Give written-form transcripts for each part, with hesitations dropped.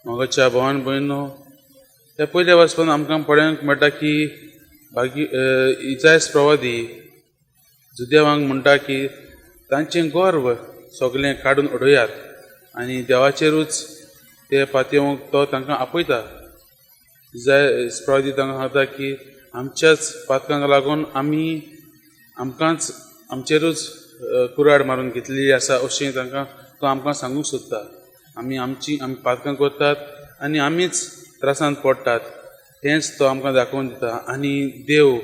मोगाच्या भावान भयणो, त्या पयल्या वाचपान आमकां पळोवंक मेळटा की बागी इजायस प्रवादी जुदेवांक म्हणटा की तांचें गर्व सगळें काडून उडयात आनी देवाचेरूच ते पातयेवंक तो तांकां आपयता. इजायस प्रवादी तांकां सांगता की आमच्याच पातकांक लागून आमी आमकांच आमचेरूच कुराड मारून घेतलेली आसा अशें तांकां तो आमकां सांगूंक सोदता. आमी आमची आमी पातकां करतात आनी आमीच त्रासांत पडटात तेंच तो आमकां दाखोवन दिता. आनी देव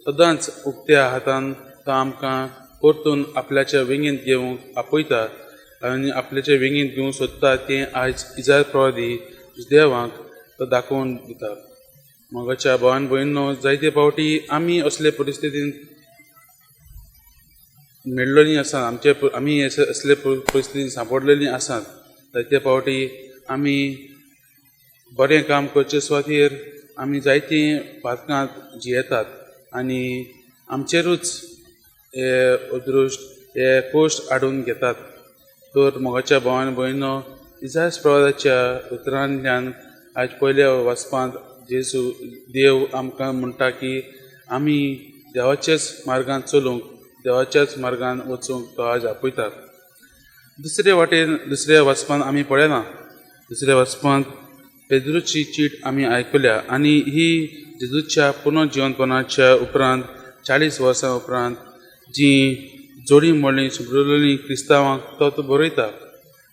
सदांच उक्त्या हातान तो आमकां परतून आपल्याच्या वेंगेंत घेवंक आपयता आनी आपल्याच्या वेंगेंत घेवंक सोदता तें आयज इजायस प्रवादी देवांक तो दाखोवन दिता. मोगाच्या भावान भयणो, जायते फावटी आमी असले परिस्थितींत मेळ्ळोलीं आसा, आमचे आमी असले परिस्थितीन सांपडलेलीं आसात. जायते फावटी आमी बरें काम करचे सुवातेर आमी जायतीं पातकांत जियेतात आनी आमचेरूच हे अदृश्ट हे कश्ट हाडून घेतात. तर मोगाच्या भावान भयणो, इजायस प्रवादाच्या उतरांतल्यान आयज पयल्या वाचपांत जेजू देव आमकां म्हणटा की आमी देवाच्याच मार्गान चलूंक, देवाच्याच मार्गान वचूंक तो आयज आपयता. दुसरे वाटेन दुसऱ्या वाचपांत आमी पळयना. दुसऱ्या वाचपांत पेद्रूची चीट आमी आयकल्या आनी ही जेजूच्या पुनर्जिवनपणाच्या उपरांत 40 वर्सां उपरांत जी जोडी मोडली शिंपडलेली क्रिस्तांवांक तो तो बरयता.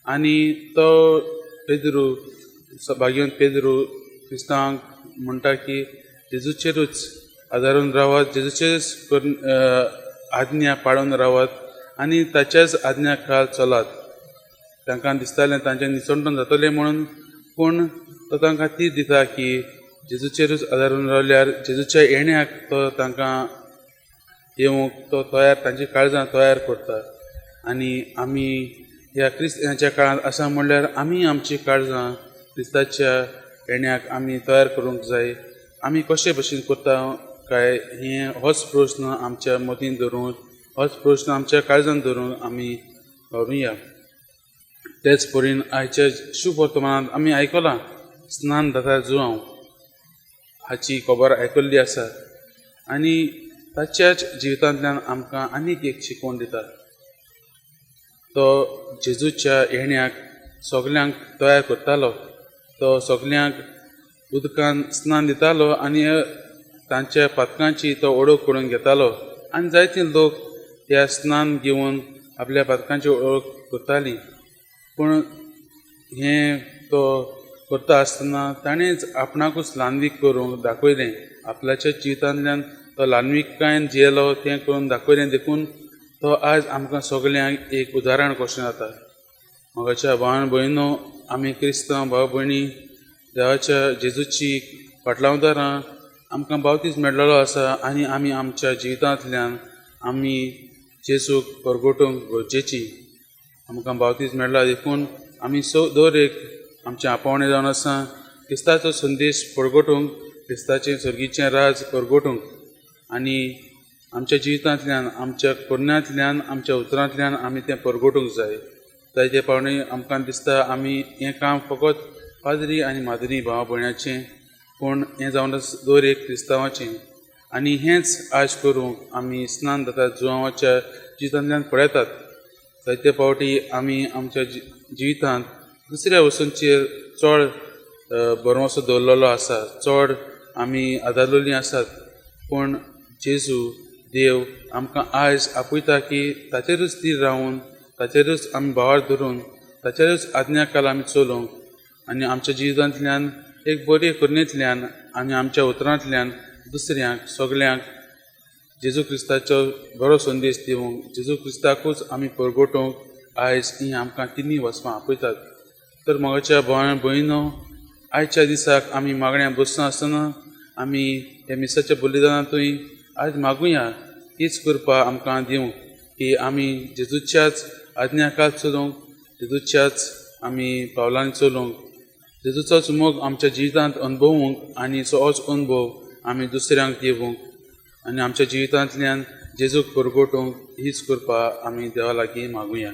आनी तो पेद्रू भाग्यवंत पेद्रू क्रिस्तांवांक म्हणटा की जेजूचेरूच आदारून रावात, जेजूचेरूच करून आज्ञा पाळून रावात आनी ताच्याच आज्ञा खाल चलात. तांकां दिसतालें तांचें निसणटण जातलें म्हणून, पूण तो तांकां ती दिता की जेजूचेरूच आदारून रावल्यार जेजूच्या येण्याक तो तांकां येवंक तो तयार, तांची काळजां तयार करता. आनी आमी ह्या क्रिस्तांच्या काळांत आसा म्हणल्यार आमी आमची काळजां क्रिस्ताच्या येण्याक आमी तयार करूंक जाय. आमी कशे भशेन करता काय हें होच प्रस्न आमच्या मतीन धरून, होच प्रस्न आमच्या काळजान धरून आमी वावरुया. तेच परीन आयच्या शुभ वर्तमानांत आमी आयकलां स्नान दाता जुआंव हाची खबर आयकल्ली आसा आनी ताच्याच जिवितांतल्यान आमकां आनीक एक शिकवण दिता. तो जेजूच्या येण्याक सगल्यांक तयार करतालो, तो सगल्यांक उदकान स्नान दितालो आनी तांच्या पातकांची तो ओळख करून घेतालो आनी जायते लोक ह्या स्नान घेवन आपल्या पातकांची ओळख करताली. पूण हें तो करता आसतना ताणेंच आपणाकूच ल्हानवीक करूंक दाखयलें. आपल्याच्या जिवितांतल्यान तो ल्हानविकायेन जियेलो तें करून दाखयलें, देखून तो आयज आमकां सगल्यांक एक उदाहरण कशें जाता. मोगाच्या भावान भयणो, आमी क्रिस्तांव भाव भयणी देवाच्या जेजूची फाटलावदारां आमकां बावतीस मेळ्ळो आसा आनी आमी आमच्या जिवितांतल्यान आमी जेजूक परगटूंक गरजेची. आमकां बावतीस मेळ्ळा देखून आमी दर एक आमचें आपोवणें जावन आसा क्रिस्ताचो संदेश परगटूंक, क्रिस्ताचें सर्गीचें राज परगटूंक आनी आमच्या जिवितांतल्यान, आमच्या करण्यांतल्यान, आमच्या उतरांतल्यान आमी तें परगटूंक जाय. जायते पावणी आमकां दिसता आमी हें काम फकत पाद्री आनी माद्री भावा भयणाचें, पूण हें जावन आसा दर एक क्रिस्तांवाचें. आनी हेंच आयज करूंक आमी स्नान जाता जुआंवाच्या जिवितांतल्यान पळयतात. जायते फावटी आमी आमच्या जिवितांत दुसऱ्या वस्तूंचेर चड भरवंसो दवरलेलो आसा, चड आमी आदारलेलीं आसात, पूण जेजू देव आमकां आयज आपयता की ताचेरूच थीर रावून, ताचेरूच आमी भावार धरून, ताचेरूच आज्ञा खाला आमी चलूंक आनी आमच्या जिवितांतल्यान एक बरी करणेंतल्यान आनी आमच्या उतरांतल्यान दुसऱ्यांक सगल्यांक जेजू क्रिस्ताचो बरो संदेश दिवंक, जेजू क्रिस्ताकूच आमी परगटूंक आयज हीं आमकां तिन्ही वचपां आपयतात. तर मोगाच्या भावान भयणो, आयच्या दिसाक आमी मागण्या बसता आसतना आमी ह्या मिसाच्या बलिदानांतूय आयज मागुया हीच कृपा आमकां दिवंक की आमी जेजूच्याच आज्ञा खाल चलूंक, जेजूच्याच आमी पावलांनी चलूंक, जेजूचोच मोग आमच्या जिवितांत अनुभवूंक आनी होच अनुभव आमी दुसऱ्यांक दिवंक आनी आमच्या जिवितांतल्यान जेजूक परगटूंक हीच कृपा आमी देवा लागीं मागुया.